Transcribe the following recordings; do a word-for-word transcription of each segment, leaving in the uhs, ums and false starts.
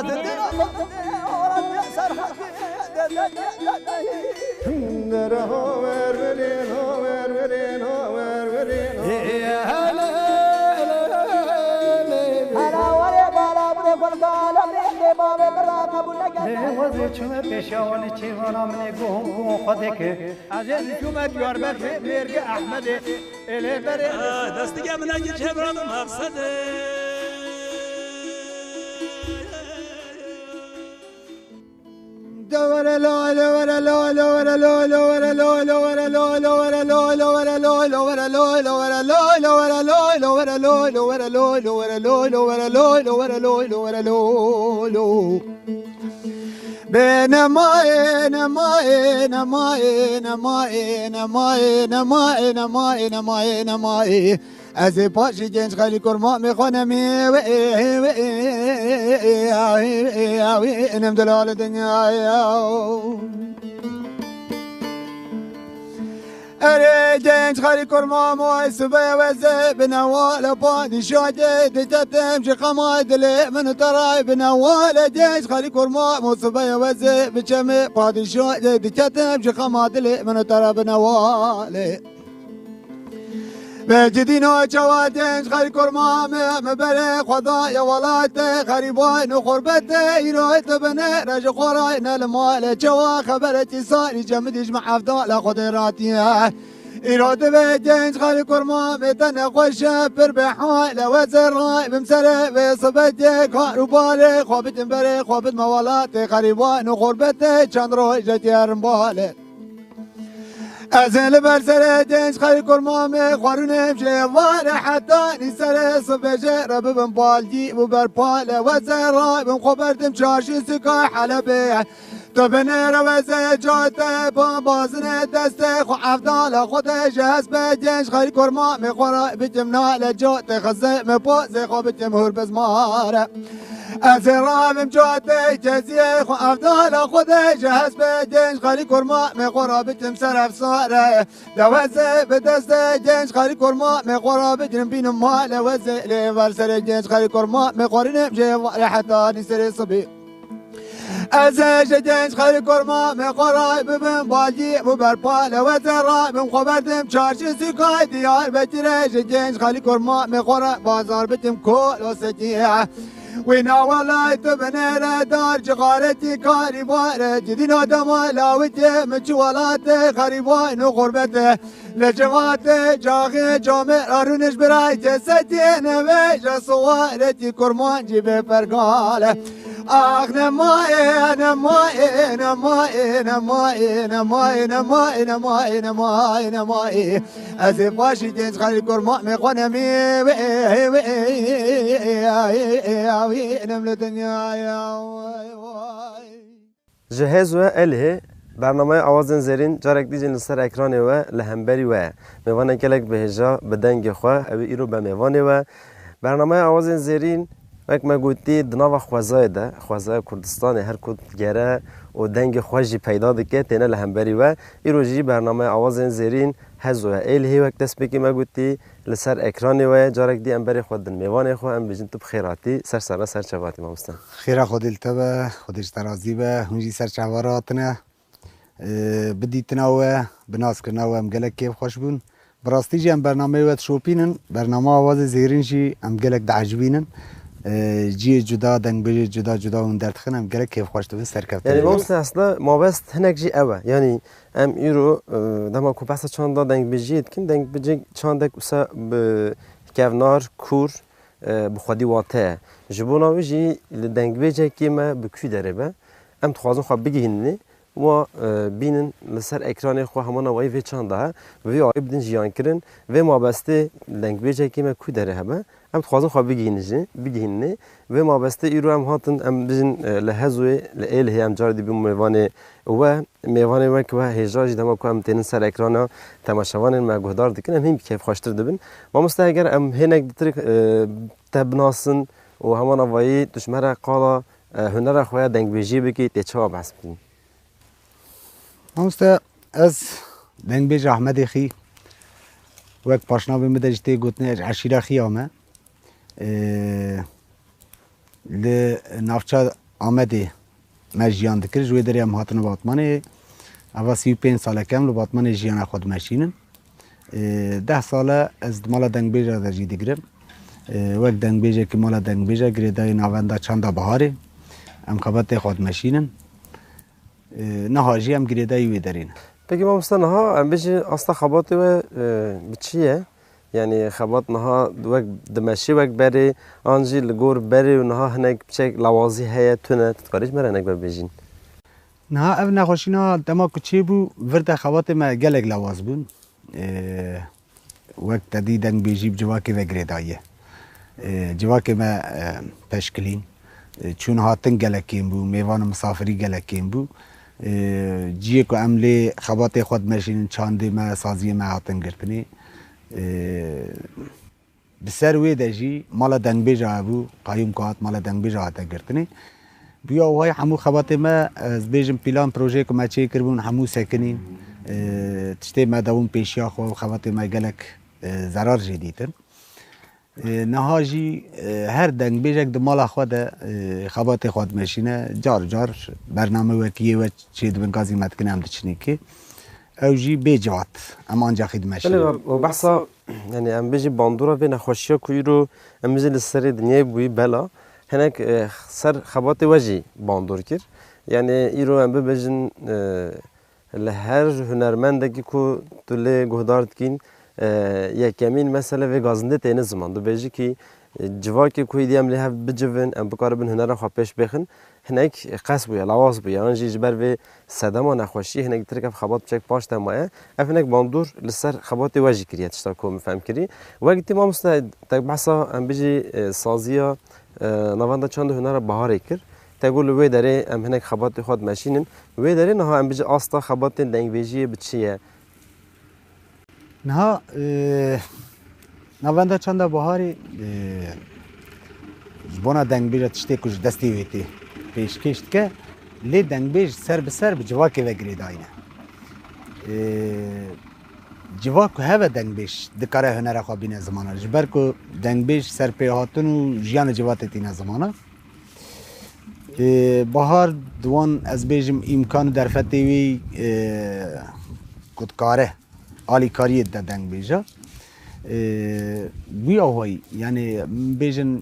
Ez ê çûme Diyarbekirê mêrgê Ehmedê. Ê lê berê. Destige min a giçe bira bi maqsedê. Bê nemayê, nemayê, nemayê, nemayê, nemayê, nemayê, nemayê, nemayê, nemayê. Ez ê paşî genç xelî kurma mê xwe nemî wê, wê, wê, nem delal dinyaya. Erê genç xelî kurma moy sibê weze binewale padîşahê diketim ji xema dilê min û te ray binewale genç xelî kurma mo sibê weze biçemê padîşahê diketim ji xema dilê min û te ra binewale. Ve cidîno çawa genç xelî kurma me, me berê xweda ya welatê xerîbayên û xurbetê îro tu binêre ji xwe rayne li malê çawa xeberekî sarî cemidî ji me evdala Xwedê ratiye. Îro divê genç xelî kurma me te nexweş e pir bê hale we zerray bim serê vê sibetê kar û barê xwe bidim berê xwe bidme welatê xerîbayên û xurbetê çend rojekê herim balê. Ez ê li ber serê dênc xelî kurmamê xwarûnêm jê vare heta nî serê sibê jê re bibim balgî û berpale we zerray bim xwe berdim çarşî sika Helebê. Tu binêre we zê cate ba bazinê destê xwe evdala xwe de ji hespê dênc xelî kurmamê xwe re bikim nale cate xizê me pozê xwe bikim hûr bizmare. Ez ê ravim cotê keziyê xwe evdala xwe de ji hespê dênc xelî kurmamê xwe ra bikim ser efsare. De wezê bi destê dênc xelî kurmamê xwe ra bigirim bînim male wezê lê ver serê dênc xelî kurmamê xwe rînim jê vare heta nîserê sibî. Ez ê ji dênc xelî kurmamê xwe ra bibim balî û berpale wezê rabim xwe berdim çarşî sîkay Diyarbekirê ji dênc xelî kurmamê xwe ra bazar bikim kolo sekiye. Wî navê lay tu binêre dar cixaretî karî bare cidîna dema lawitê min çi welatê xerîbayên û xurbetê. Li civatê caxê camê arûniş biray cesetê nevêje siwaretî kurmancî bê pergale. Ax nemaye, nemaye, nemaye, nemaye. Ez ê paşî genç xelî kurmamê xwe nemî wê, wê, wê, wê, nem li dinyaya. Ji Hez we Elihê, bernameya Awazên Zêrîn carek dî jî li ser ekranê we li hemberî we ye. Mêvanek gelek bi hêja, bi dengê xwe, ew ê îro be mêvanê we. Bernameya Awazên Zêrîn, wek me gotî, di nava xwezayê de, xwezaya Kurdistanê her ku digere û dengê xwe jî peyda dike, têne li hemberî we. Îro jî bernameya Awazên Zêrîn, Hezo ye Êlihê wek destpêkê me gotî, li ser ekranê we ye. Carek dî em berê xwe din mêvanê xwe, em bêjin tu bi xêr hatî, ser serre ser çava hatî mamoste. Xêra Xwedê li te be, Xwedê ji te razî be, hûn jî ser çava re hatine. Ee, bi dîtina we, bi naskirina we em gelek kêfxweş bûn. Bi rastî jî em bernameyê we dişopînin, bernama Awazê Zêrîn jî em gelek diecibînin. Ee, cihê cuda, dengbêjê cuda cuda hûn derdixin, em gelek kêfxweş dibin, serkeftin. Yanî mamoste, aslında mabest hinek jî ew e. Yanî em îro, e, dema ku behsa çanda dengbêjiyê dikin, dengbêjê çandek wisa bi kevnar, kûr, e, bi xwedî wate ye. Ji bona wê jî li dengbêjekê me bi kû derê be, em dixwazin xwe bigihînin, wa, e, bînin li ser ekranê xwe hemana wayî vê çanda he, bi vî awayî bidin jiyankirin. Vê mabestê dengbêjekê me kû derê hebe, em dixwazin xwe bigihînin jî, bigihînin. Vê mabestê îro em hatin, em bijin, e, li Hezoyê, li Êlihê em carê dî bûn mêvanê we. Mêvanê wek we hêja jî dema ku em tênin ser ekrana temaşevanên me guhdar dikin, em hîn kêfxweştir dibin. Mamoste, eger em hênek ditir, e, te binasin û heman avayî tu ji me re qala, e, hunera xwe ya dengbêjiyê bikî, tê çawa behs bikî? Mamoste, ez dengbêj Ahmedê Xî, wek paşnavê min de jî tê gotinê, ez eşîra Xîya me. Ee, li navça Amedê me jiyan dikir. Ji wê derê em hatine Batmanê. Eva sî û pênc saleke em li Batmanê jiyana xwe dimeşînin. Ê, deh sal e ez di mala dengbêja de jî digirim. Ê, wek dengbêjekî mala dengbêja girêdayî Navenda Çanda Biharê em xebatê xwe dimeşînin. Ê, niha jî em girêdayî wê derê ne. Pekî mamoste, niha em bêjin asta xebatê we, e, bi çi ye? Yanî xebat niha wek dimeşî wek berê, an jî li gor berê û niha hinek piçek lawazî heye, tune? Tu dikarî ji me re hinek vebêjîn? Niha ev nexweşî niha dema ku çêbû, vir de xebatê me gelek lawaz bûn. Ê, wek te dî dengbêjî bi civakê ve girêdayî ye. Ê, civakê me, e, peşkilîn, e, çûn hatin gelek kêm bû, mêvan û misafirî gelek kêm bû. Ê, ciyê ku em lê xebatê xwe dimeşînin, çandê me, saziyê me hatin girtinê. Ê, bi ser wê de jî mala dengbêja hebû, qayûm ku hat mala dengbêja hate girtinê. Bi ya wayî hemû xebatê me, ez bêjim, pîlan projeyê ku me çêkiribûn hemû sekinîn. Ê, tiştê me dawûn pêşiya xwe û xebatê me gelek, ê, zerar jê dîtin. Ê, niha jî, ê, her dengbêjek di mala xwe de, ê, xebatê xwe dimeşîne. Car car bername wekî yê we çêdibin, gazî me dikin, em diçinî kê. Ew jî bê civat. Em ancaxî Belê, dimeşînin. we, we behsa, yanî em bêjî bandora vê nexweşiya ku îro em bêjî li serê dinyayê bûyî bela, hinek, e, ser xebatê we jî bandor kir. Yanî îro em bibêjin, e, li her hunermendekî ku tu lê guhdar dikîn, e, yekemîn mesele vê gazindê têne ziman. Dibêjî kî, e, civakê ku êdî em lê hev bicivin, em bikaribin hunera xwe pêş bêxin, hinek qes bûye, lawaz bûye. An jî ji ber vê sedema nexweşiyê hinek ditirek ev xebat biçek paş de maye. Ev hinek bandor li ser xebatê we jî kiriye, tişta ku min fehm kirî. Wek tî mamoste, te behsa, em bijî, e, saziya, e, Navenda Çand û Hunera Biharê kir. Te got li wê derê em hinek xebatê xwe dimeşînin. Wê derê niha em bijî asta xebatên dengbêjiyê bi çi ye? Niha, e, Navenda Çanda Biharê, e, ji bona dengbêja tiştê ku ji destê wê tê pêşkêş dike, lê dengbêj ser bi ser bi civakê ve girêdayî ne. E, civak ku heve dengbêj dikare hunera xwe bîne zimana. Ji ber ku dengbêj serpêhatin û jiyana civatê tîne zimana. Ê, Bahar di wan, ez bêjim, îmkan û derfetê wî, ê, ku dikare alîkariyê dide dengbêja. Ê, wî awayî, yanî, bêjin,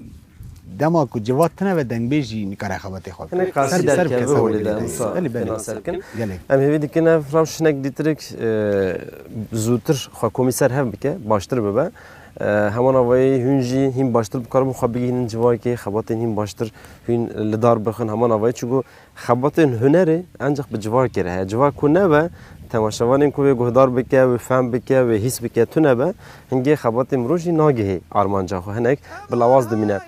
dema ku civat tine ve dengbêj jî nikare xebatê xwe bike. Hinek qasî Ser bi ser derkeve bike, ser holê de, bike. Musa, Belê, belê. Pênaser bikin. Gelek. Em hêvî dikin ev rewş hinek dîtirik, e, zûtir xwe komî ser hev bike, baştir bibe. E, heman avayî hûn jî hîn baştir bikaribin xwe bigihînin civakê, xebatên hîn baştir hûn li dar bixin, heman avayî, çiku xebatên hunerê encax bi civakê re heye. Civak ku nebe, temaşevanên ku wê guhdar bike, wê fehm bike, wê hîs bike, tune be, hingê xebatê mirov jî nagihê armanca xwe, hinek bi lawaz dimîne.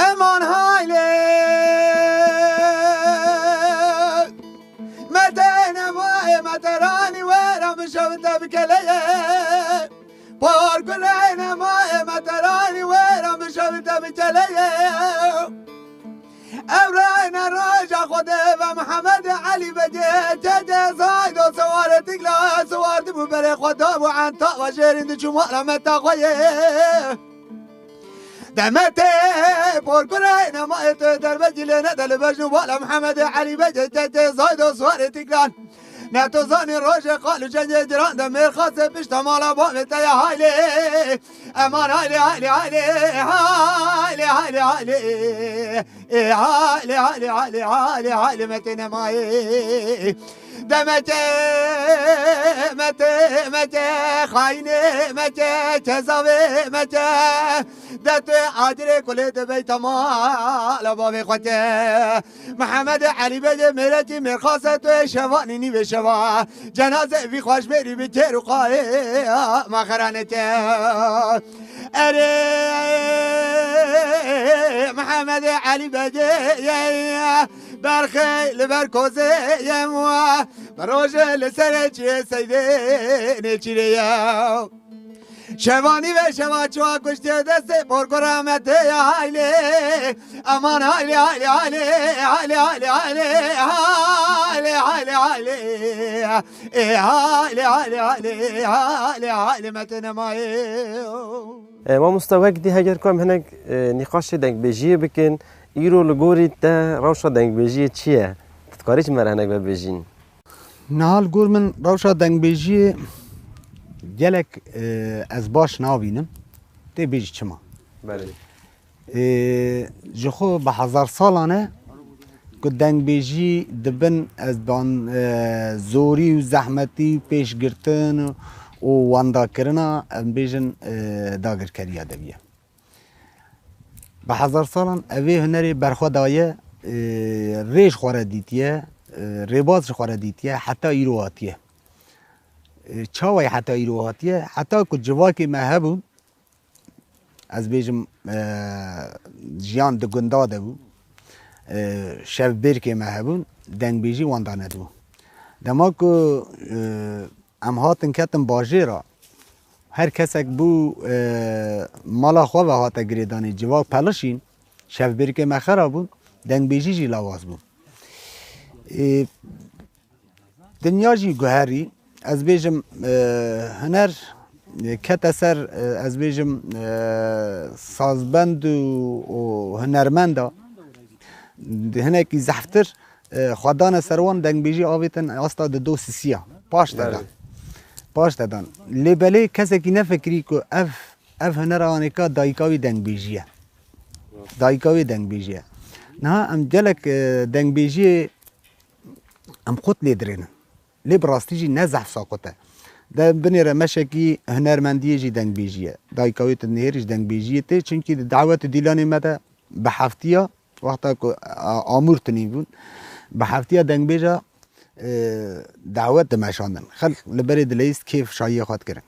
Eman haylê, me têne mayê, me teranî wêran bi şev te bi keleyê. Parkureyne mayê, me teranî wêran bi şev te bi keleyê. Ev reyne roja Xwedê ve Mihemed Elî Begê, tê tê Zaydo siwarê tigla siwar dibû berê xwe dabû enta ve jêrîn diçû mala me ta xwe yê. Demetê porkurê nemayê tu derbekî lê nede li bejn û bala Mihemedê Elî Begê tê tê Zaydo Suwarê Tîgran. Ne tu zanî rojê qal û cengê ciran de mêrxasê pişta mala bavê te ye haylê. Eman haylê, haylê, haylê, haylê, haylê, haylê. Ê haylê, haylê, haylê, haylê, haylê me tê nemayê. Demeke, mete, meke, xayine, meke, kezave, meke. De tu acire kulê de bey tamam, la bavê xwe ke. Mihemed Elî Begê mêrekî mêrxase tu şevanî nîvê şeva. Cenaze vî xweş mêrî bi kêr û qayê, ma xeraneke. Erê, Mihemed Elî Begê, ye, ye. Berxê li ber kozê yem wa, bi rojê li serê çiyê seydê nêçîrê ye. Şevanî ve şeva çiwa kuştiye destê porkora me tê ya haylê. Aman haylê, haylê, haylê, haylê, haylê, haylê, haylê, haylê, haylê, haylê. Ê haylê, haylê, haylê, haylê, haylê me tê nemayê. E, mamoste, wek dî heger ku em hinek, e, nîqaşê dengbêjiyê bikin, îro li gorî te rewşa dengbêjiyê çi ye? Tu dikarî ji me re hinek vebêjîn? Niha li gor min rewşa dengbêjiyê gelek, e, ez baş nabînim. Tê bêjî çima? Belê. E, ji xwe bi hezar salan e ku dengbêjî di bin ez ban, e, zorî û zehmetî û pêşgirtin û wendakirina, em bêjin, e, dagirkeriya de bûye. Bi hezar salan ev ê hunerê berxwe daye, e, rê ji xwe re dîtiye, e, rêbaz ji xwe re dîtiye, heta îro hatiye. E, çawa ye heta îro hatiye? Heta ku civakê me hebûn, ez bêjim, e, jiyan di gunda de bû, e, şevbêrkê me hebûn, dengbêjî wenda nedibû. Dema ku, e, em hatin ketin bajêra, her kesek bû, e, mala xwe ve hate girêdanê, civak pelişîn, şevbêrkê me xera bûn, dengbêjî jî lawaz bû. E, dinya jî guherî, ez bêjim, e, huner, e, kete ser, e, ez bêjim, e, sazbend û, û hunermenda, hinekî zehftir, e, xwe dane ser wan, dengbêjî avêtin asta di do sisiya. Paş te Belê. dan. Paş te dan. Lê belê kesekî nefikirî ku ev, ev hunera anêka dayika wî dengbêjî ye. Dayika wî dengbêjî ye. Niha em gelek, e, dengbêjiyê em qut lê dirênin. Lê bi rastî jî ne zehf saqut e. De binêre meşekî hunermendiyê jî dengbêjî ye. Dayika wê tu nihêrî ji dengbêjiyê tê, çimkî di dawet û dîlanê me de bi heftiya, wexta ku, a, amûr tunî bûn, bi heftiya dengbêja, e, dawet dimeşandin. Xelk li berê dileyîst kêf şahiyê xwe dikirin.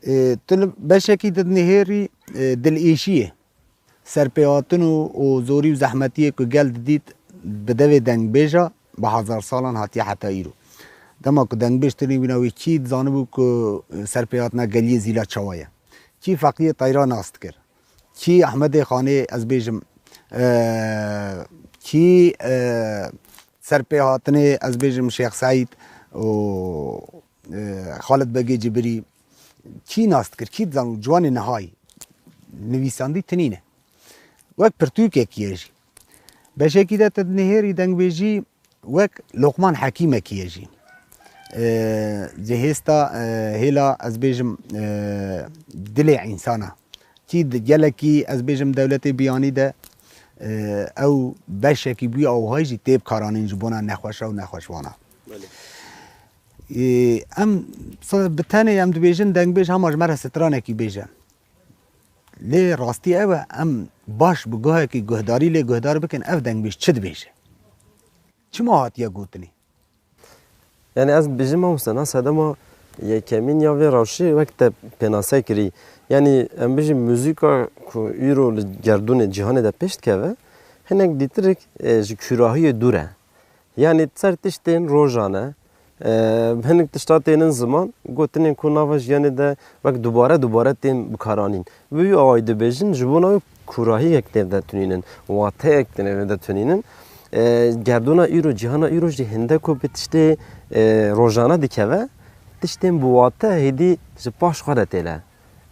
E, tu li beşekî dinihêrî, e, dilêşiyê. Serpêhatin û, û zorî û zehmetiyê ku gel didît bi devê dengbêja bi hezar salan hatiye heta îro. Dema ku dengbêj tinê wîna wê kî dizanibû ku serpêhatina geliyê Zîla çawa ye? Kî Feqiyê Teyra nas dikir? Kî Ehmedê Xanê, ez bêjim, e, kî, e, serpêhatinê, ez bêjim, Şêx Seîd û, e, Xalid Begê Cibirî, kî nas dikir, kî dizan û ciwanê nihayî nivîsandî tinî ne. Wek pirtûkekî ye jî. Beşekî de tu dinihêrî dengbêjî wek Loqman Hekîmekî ye jî. E, ji hêsta, e, hêla, ez bêjim, e, dilê însana. Kî di gelekî, ez bêjim, dewletê biyanî de, e, ew beşekî bûye awhay jî tê bikaranîn ji bona nexweşa û nexweşvana. Belê. Ê, em sa-, bi tenê em dibêjin dengbêj hema ji me re stranekî bêje. Lê rastî ew e, em baş bi guhekî guhdarî lê guhdar bikin, ev dengbêj çi dibêje? Çima hatiye gotinê? Yani ez bijim mamoste, na sedema yekemîn ya vê rewşê wek te pênase kirî. Yani em bijin muzîka ku îro li gerdûnê cîhanê de pêş dikeve, hinek dîtirik, e, ji kûrahiyê dûr e. Yani ser tiştên rojane, e, hinek tişta tênin ziman, gotinên ku nava jiyanê de wek dubare dubare tên bikaranîn. Wî awayî dibêjin, ji bona wî kûrahiyek tê de tunînin, wateyek tê de tunînin. E, gerdûna îro, cîhana îro jî hinde ku bi tiştê, e, rojane dikeve, tiştên bi wate hêdî ji paş xwe de têle.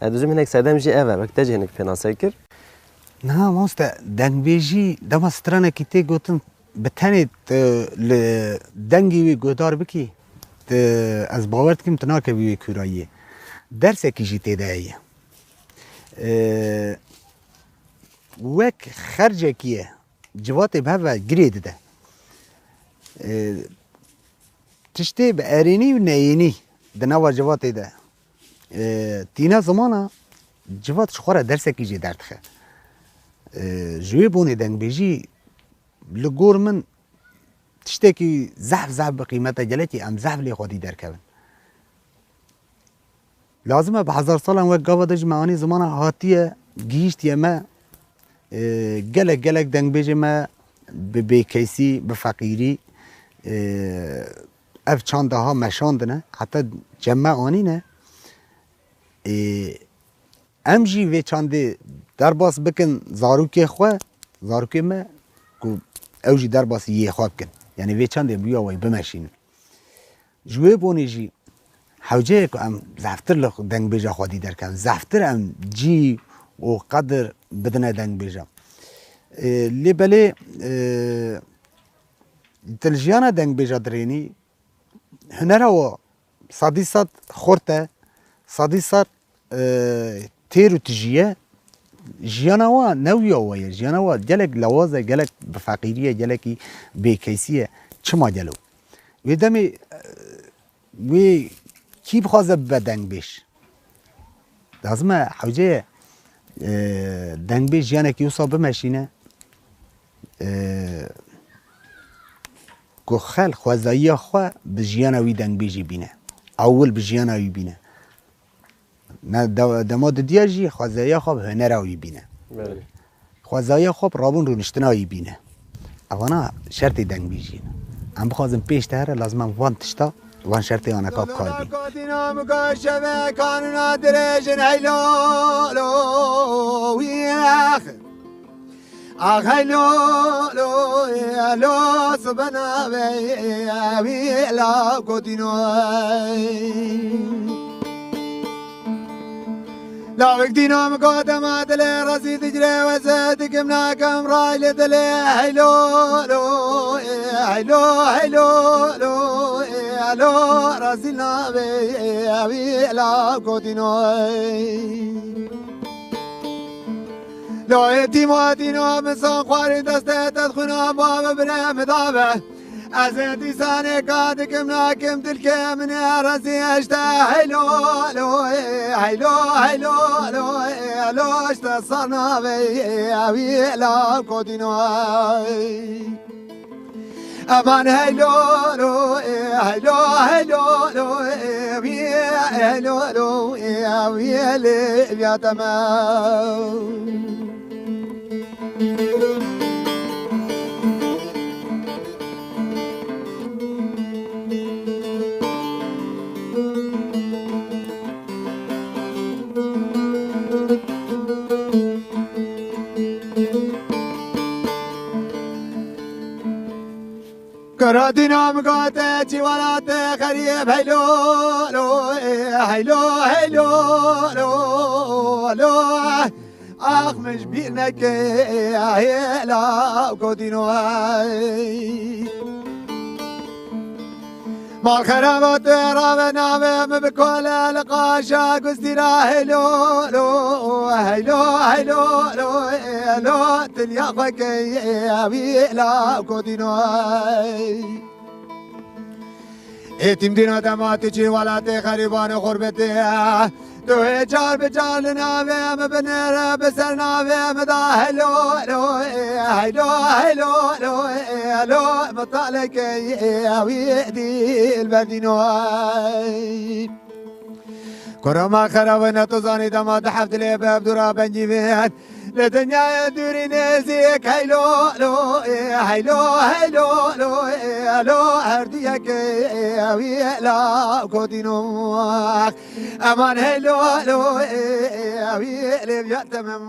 Ez dibêjim hinek sedem jî ev e, wek te jî hinek pênase kir. Niha mamoste, dengbêjî dema stranekî tê gotin, bi tenê tu li dengê wî guhdar bikî, tu, ez bawer dikim tu nakevî wê kûrayiyê. Dersekî jî tê de heye. Ee, wek xercekî ye, civatê bi hev ve girê dide. Ee, Tiştê bi erênî û neyênî di nava civatê de, e, tîne zimana civat ji xwe re dersekî jê derdixe. E, ji wê bonê dengbêjî li gor min tiştekî zehf, zehf bi qîmet e, gelekî em zehf lê xwedî derkevin. Lazim e bi hezar salan wek gava de ji me anî zimana hatiye, gihîştiye me. E, gelek, gelek dengbêjê me bi bêkeysî, bi feqîrî, e, ev çanda ha meşandine, heta cem me anîne. E, em jî vê çandê derbas bikin zarokê xwe, zarokê me, ku ew jî derbasî yê xwe bikin. Yanî vê çandê bi wî awayî bimeşînin. Ji wê bonê jî hewce ye ku em zeftir li dengbêja xwedî derkevin, zeftir em cî û qedir bidine dengbêja. E, lê belê, e, tu li jiyana dengbêja dirênî, hunera wa sedî sed xurt e, sedî sed, e, têr û tijî ye. Jiyana wa ne wiya wa ye. Jiyana wa gelek lewaz e, gelek bi feqîrî ye, gelekî bêkeysî ye. Çima gelo? Wê demê, e, wê kî bixwaze bibe dengbêj? Lazim e hewce ye, e, dengbêj jiyanekî wisa bimeşîne, e, ku xelk xwezayiya xwe bi jiyana wî dengbêjî bîne. Ewil bi jiyana wî bîne. Ne de-, dema didiya jî xwezayiya xwe bi hunera wî bîne. Belê. Xwezayiya xwe bi rabûn rûniştina wî bîne. Evana şertê dengbêjiyê ne. Em bixwazin pêş de here, lazim em van tişta, van şertê aneka bi kar bîn. Gotina mika şeve kanûna dirêjin heylo lo wî ax. Ax heylo lo lo sibena ve wî la gotino. Lawik dîna min got, dema dilê rezî digire, weze dikim nakim ray li dilê. Heylo lo, heylo, heylo lo, lo, rezî nabê, wî la gotîno. Lo ê tîmo tîno min san xwarî destê te dixwîna, bavê birê min dabe. Ez ê dîsanê ka dikim nakim dilkê min ê rezî eşte heylo lo, heylo, heylo lo, lo eşte sarna ve wî la kotîno. Eman heylo lo, heylo, heylo lo, wî heylo lo, wî lê viya temam. Kara dîna min gate çî welatê xerîb heylo lo, heylo, heylo lo, lo. Ax min ji bîr neke hêla kotîno. Mal xeraba tu rave navê min bi kole li qaşa gustîra heylo lo, heylo, heylo lo, lo tiliya xwe key wî la kotîno. Ê tîm dîna dema tu çî welatê xerîban û xurbetê. Tu hê car bi car li navê min binêre, bi ser navê min da heylo lo, heylo, heylo lo, lo mitaleke wî dîl berdîno. Kurama xerabine tu zanî dema di heft dilê bev dûra bengî vên. Li dinyayê dûrî nêzîk heylo lo, heylo, heylo lo, lo her du yekê wî la kotîno. Eman heylo lo, wî lê viya temem.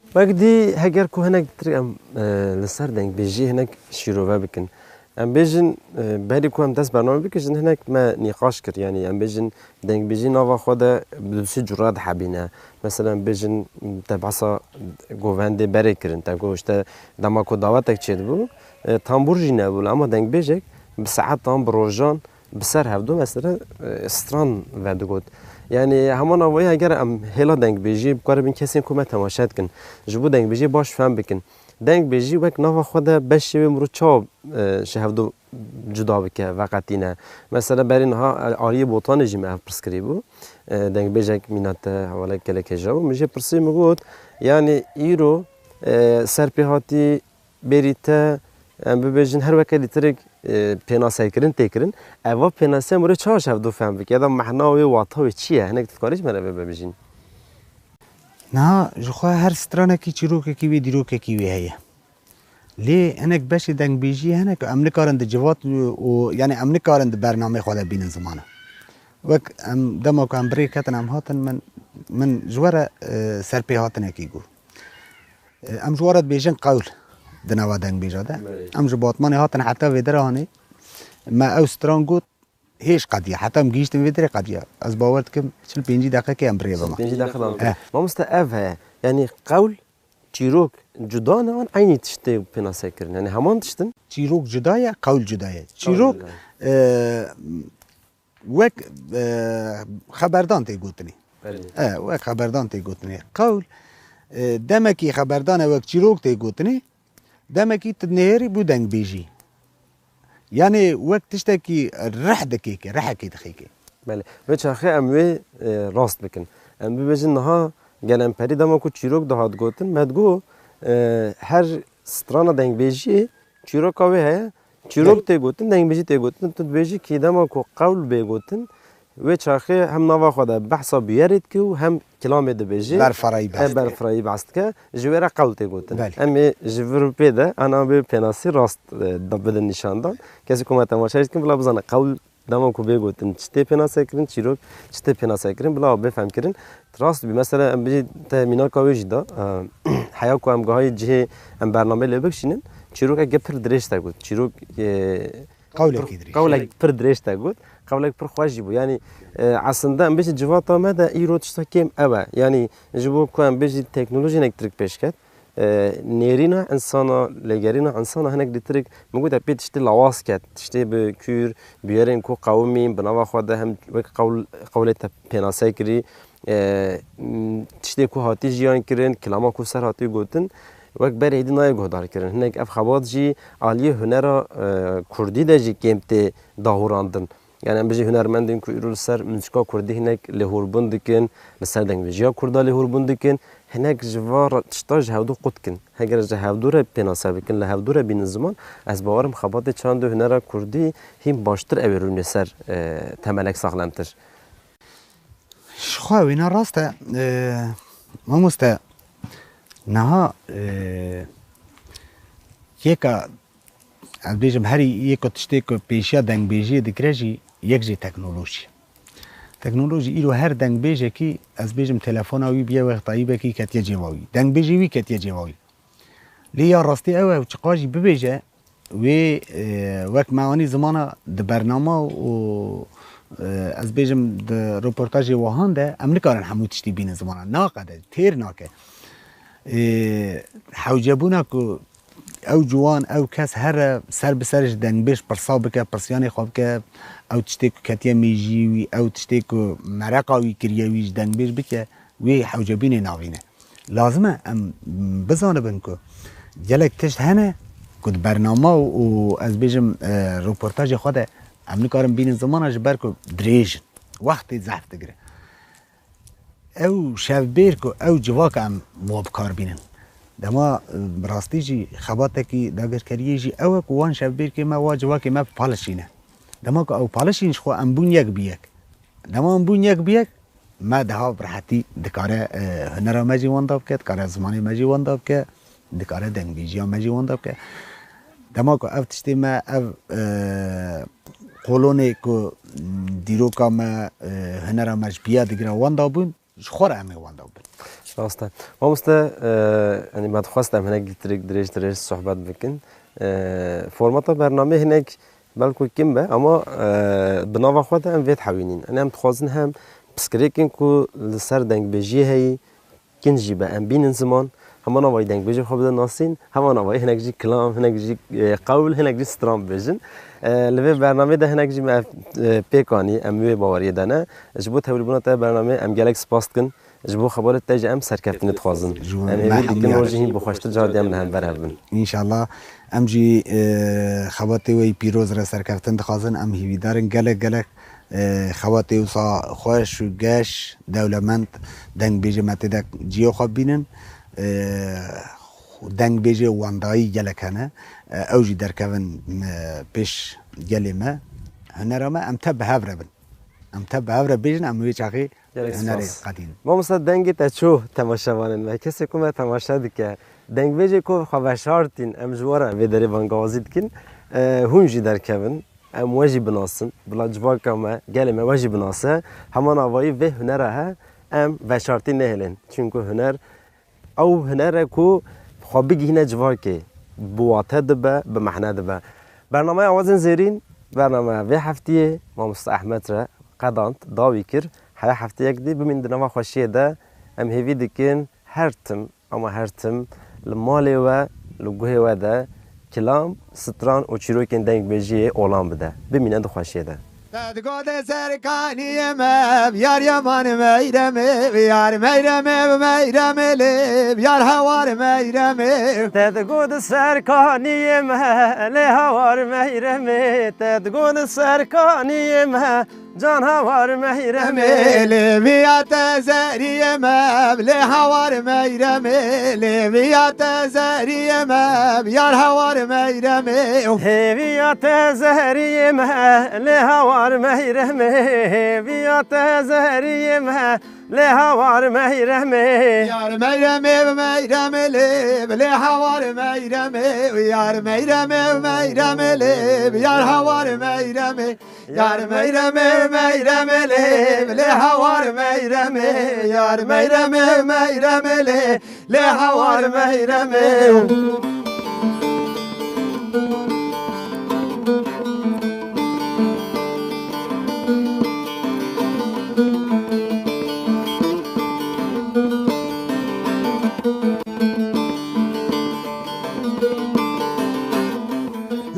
Wek dî heger ku hinek dir em, e, li ser dengbêjî hinek şîrove bikin. Em bêjin, e, berî ku em dest bername bikijin, hinek me nîqaş kir. Yanî em bêjin dengbêjî nava xwe de bi du sê cura dihebîne. Mesela em bêjin te behsa govendê berê kirin, te got işte dema ku dawetek çêdibû, e, tambûr jî nebû. Ama dengbêjek bi saetan, bi rojan, bi ser hevdu mesela, e, stran vedigot. Yanî hema navayî heger em hêla dengbêjiyê bikaribin kesên ku me temaşe dikin, ji bo dengbêjiyê baş fehm bikin. Dengbêjî wek nava xwe de beşê wê mirov çawa, e, ji hevdu cuda bike, veqetîne? Mesela berî niha, e, Ariyê Botanê jî me ev pirs kirî bû. E, dengbêjek mîna te hevalek gelek hêja bû. Min jê pirsî, min got, yanî îro, e, serpêhatî, bêrî te, em bibêjin her weke lîtirek, e, pênasekirin tê kirin. Eva pênaseya mirov çawa ji hevdu fehm bike? Ya da mehna wê, wata wê çi ye? Hinek tu dikarî ji me re vê bibêjîn? Niha ji xwe her stranekî çîrokekî wê, dîrokekî wê heye. Lê hinek beşê dengbêjiyê hene ku em nikarin di civat û, û, yanî em nikarin di bernameyê xwe de bînin zimana. Wek em dema ku em bi rê ketin, em hatin, min, min ji we re, e, serpêhatinekî got. E, em ji we re dibêjin qewl di nava dengbêja de. Belê. Em ji Batmanê hatin heta vê dera hanê. Me ew stran got, hêj qediya. Heta em gihîştin vê derê qediya. Ez bawer dikim çil pêncî deqekê em bi rê bima. Pêncî deqe bim. Eh. Mamoste, ev heye. Yanî qewl, çîrok cuda ne, an eynî tişt tê pênasekirin? Yanî heman tişt in? Çîrok cuda ye, qewl cuda ye. Çîrok, cuda ye. E, wek, e, xeberdan tê gotinê. Belê. E, wek xeberdan tê gotinê. Qewl, e, demekî xeberdan e, wek çîrok tê gotinê. Demekî tu nihêrî bû dengbêjî. Yanî wek tiştekî rih dikêke, rihekê dixêke. Belê. Vê çaxê em wê, e, rast bikin. Em bibêjin niha gelemperî dema ku çîrok dihat gotin, me digot, e, her strana dengbêjiyê çîroka wê heye. Çîrok tê gotin, dengbêjî tê gotin. Tu dibêjî kî dema ku qewl bê gotin, wê çaxê hem nava xwe de behsa bûyerê dike û hem kilamê dibêje. Berfarayî behs dike. Berfarayî behs dike. Ji wê re qewl tê gotin. Belê. Em ê ji vir û pê de ana bê pênasî rast, e, da bidin nîşandan. Kesê ku me temaşe dikin, bila bizane qewl dema ku bê gotin çi tê pênase kirin, çîrok çi tê pênase kirin, bila bê fem kirin. Rast bî, mesela em bijî te mînaka wê jî da, e, heya ku em gahayî cihê em bernameyê lê bikişînin, çîrokeke pir dirêj te got. Çîrok, e, Qewlekî pir, dirêj. Qewlek pir dirêj te got. Qewlek pir xweş jî bû. Yanî, e, aslında em bêjin civata me de îro tişta kêm ew e. Yanî ji bo ku em bêjin teknolojî hinek tirik pêş ket. E, nêrîna insana, lêgerîna insana hinek lîtirik, min gote pê tiştê lawaz ket. Tiştê bi kûr, bûyerên ku qewimîn, bi nava xwe de hem wek qewl, qewlê te pênase kirî, e, m, tiştê ku hatî jiyan kirin, kilama ku ser hatî gotin, wek berê êdî nayê guhdar kirin. Hinek ev xebat jî aliyê hunera, e, kurdî de jî kêm tê dahûrandin. Yani em bijî hunermendên ku îro li ser muzîka kurdî hinek lêhûrbûn dikin, li ser dengbêjiya kurda lêhûrbûn dikin, hinek ji va re-, tişta ji hevdû qut kin. Heger ji hevdû re pênase bikin, li hevdû re bînin ziman, ez bawer im xebatê çandê hunera kurdî hîn baştir ew ê rûnê ser, e, temelek saxlemtir. Ji xwe wêna rast e, e, mamoste, niha, e, yeka, ez bêjim, herî yeka tiştê ku pêşiya dengbêjiyê dikire jî yek jî teknolojî. Teknolojî îro her dengbêjekî, ez bêjim, telefona wî bûye wextayîbekî ketiye cêva wî. Dengbêjê wî ketiye cêva wî. Lê ya rastî ew e, ew çiqa jî bibêje, wê, e, wek me anî zimana di bernama û, e, ez bêjim di roportajê wihan de em nikarin hemû tiştî bînin zimana. Naqede, têr nake. E, hewcebûna ku ew ciwan, ew kes here ser bi ser ji dengbêj pirsa bike, pirsiyanê xwe bike, ew tiştê ku ketiye mêjiyê wî, ew tiştê ku mereqa wî kiriye wî ji dengbêj bike, wê hewcebînê navîne. Lazim e em bizanibin ku gelek tişt hene ku di bernama û, û ez bêjim, e, roportajê xwe de em nikarin bînin zimana ji ber ku dirêj in. Wextê zehf digire. Ew şevbêr ku ew civaka em wa bi kar bînin. Dema, e, bi rastî jî xebatekî dagirkeriyê jî ew e ku wan şevbêrkê me wa civakê me bi palişîne. Dema ku ew palişîn ji xwe em bûn yek bi yek. Dema em bûn yek bi yek, me daha bi rehetî dikare, e, hunera me jî wenda bike, dikare zimanê me jî wenda bike, dikare dengbêjiya me jî wenda bike. Dema ku ev tiştê me, ev, e, kolonê ku, m, dîroka me, e, hunera me ji biya digire wenda bûn, ji xwe re em ê wenda bibin. Rast e. Mamoste, e, yanî me dixwest em hinek lîtirik dirêj dirêj sohbet bikin. E, formata bernamê hinek belku kin be, ama, e, bi nava xwe de em vê dihewînîn. Yanî em dixwazin hem pirsgirêkên ku li ser dengbêjiyê heyî, kin jî be em bînin ziman, hema navayî dengbêjê xwe bidin nasîn, hema navayî hinek jî kilam, hinek jî, e, qewl, hinek jî stran bibêjin. E, li vê bernamê de hinek jî me, e, pêk anî, em wê baweriyê de ne. Ji bo tevlîbûna te bernamê em gelek spas dikin. Ji bo xebatê te jî em serkeftinê dixwazin. Ji bo Em hêvî dikin rojî hîn bi xweştir carê dî em li hember hev bin. Înşallah. Em jî, e, xebatê we yî pîroz re serkeftin dixwazin. Em hîvîdar in gelek gelek, e, xebatê wisa xweş û geş, dewlemend, dengbêjê me tê de ciyê xwe bînin. E, dengbêjê wendayî gelek hene. E, ew jî derkevin, e, pêş gelê me. Hunera me, em te bi hev re bin. Em te bi hev re bêjin, em wê çaxê Gelek hunerê spas. qedîn. Mamosta, dengê te çû temaşevanên me. Kesê ku me temaşe dike, dengbêjê ku xwe veşartîn, em ji we re vê derê bangawazî dikin. E, hûn jî derkevin, em we jî binasin. Bila civaka me, gelê me we jî binase. Heman avayî vê hunera he, em veşartî nehêlin. Çunku huner Ew huner e ku xwe bigihîne civakê, bi wate dibe, bi mehne dibe. Bernameya Awazên Zêrîn, bernameya vê heftiyê Mamoste Ehmed re qedand, dawî kir. Heya heftiyek dî bimîn di nava xweşiyê de. Em hêvî dikin her tim, ama her tim li malê we, li guhê we de kilam, stran û çîrokên dengbêjiyê olan bide. Bimîne di xweşiyê de. Te digot serkaniyê me, yar yaman meyremê, yar meyremê, meyremê lê, yar hawar meyremê. Te digot serkaniyê me, lê hawar meyremê. Te digot serkaniyê me, can hawar meyremê. Lê viya te zeriyê me, lê hawar meyremê. Lê viya te zeriyê me, yar hawar meyremê. Hêviya te zeriyê me, lê hawar meyremê. Hêviya te zeriyê me, lê hawar meyremê. Yar meyremê, meyremê lê, lê hawar meyremê. Yar meyremê, meyremê lê, yar hawar meyremê. Yar meyremê, meyremê lê, lê hawar meyremê. Yar meyremê, meyremê lê, lê hawar meyremê.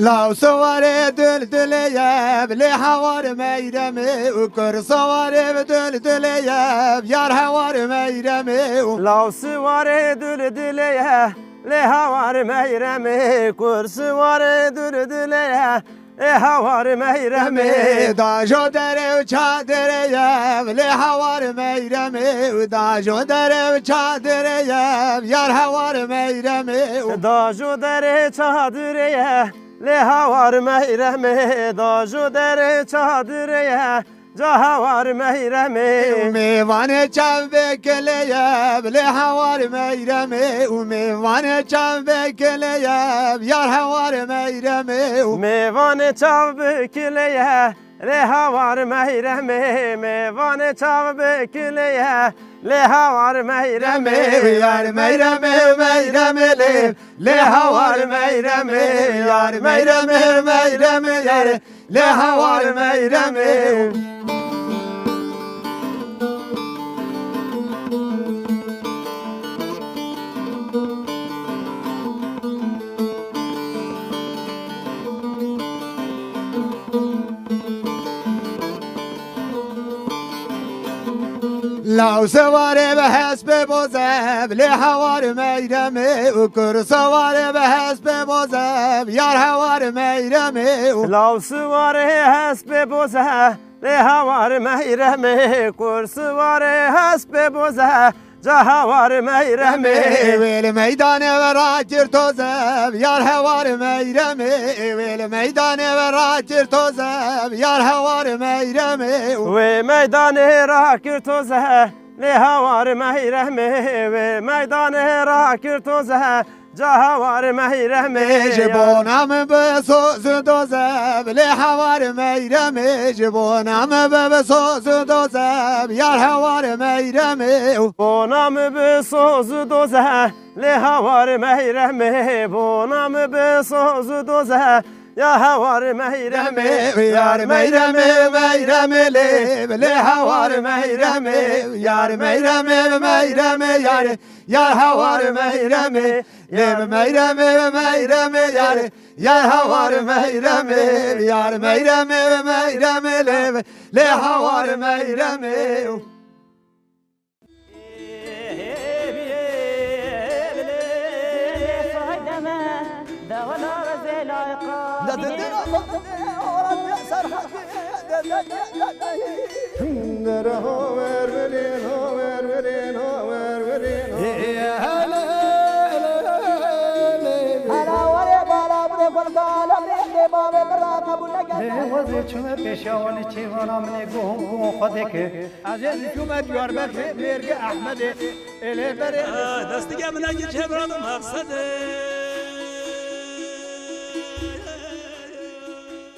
Law siwarê duldulê ye, lê hawar meyremê û kur siwarê bi duldulê ye, yar hawar meyremê û. Law siwarê duldulê ye, lê hawar meyremê, kur siwarê duldulê ye, lê hawar meyremê. Dajo dere û çadirê ye, lê hawar meyremê û dajo dere û çadirê ye, yar hawar meyremê û. Dajo dere çadirê ye, lê hawar meyremê, dajo dere çadirê ye, ca hawar meyremê. Û mêvanê çav bikilê ye, lê hawar meyremê. Û mêvanê çav bikilê ye, yar hawar meyremê. Û mêvanê çav bikilê ye, lê hawar meyremê. Mêvanê çav bikilê ye, lê hawar meyremê. Yar meyremê, meyremê lê, lê hawar meyremê. Yar meyremê, meyremê yar, lê hawar meyremê. Law siwarê bi hespê bozev, lê hawar meyremê û kur siwarê bi hespê bozev, yar hawar meyremê û. Law siwarê hespê bozev, lê hawar meyremê, kur siwarê hespê bozev, ca hawar meyremê. Wê li meydanê ve rakir tozev, yar hawar meyremê. Wê li meydanê ve rakir tozev, yar hawar meyremê. Wê meydanê rakir tozev, lê hawar meyremê. Wê meydanê rakir tozev, ca hawar meyremê. Ji bona min bi soz û dozev, lê hawar meyremê. Ji bona min bi, bi soz û dozev, yar hawar meyremê. Bona min bi soz û dozev, lê hawar meyremê. Bona min bi soz û dozev, ya hawar meyremê. Yar meyremê, meyremê lê, lê hawar meyremê. Yar meyremê, meyremê yar, yar hawar meyremê. Lê bi meyremê, bi meyremê yar, yar hawar meyremê. Yar meyremê, bi meyremê lê, lê hawar meyremê. Dere ho ver verên, ho ver verên, ho ver verên, ho. Hele, hele, hele, hele. Hele were bala bire gulgala, lê bavê min ra qebûl nekirine. Lê wezê çûme pêşiya wan ê çêvana min ê guh û guh xwe dike. Ez ê çûme Diyarbekirê, mêrgê Ehmedê. Ê lê berê. Destige min e giç hebra bi mexsedê.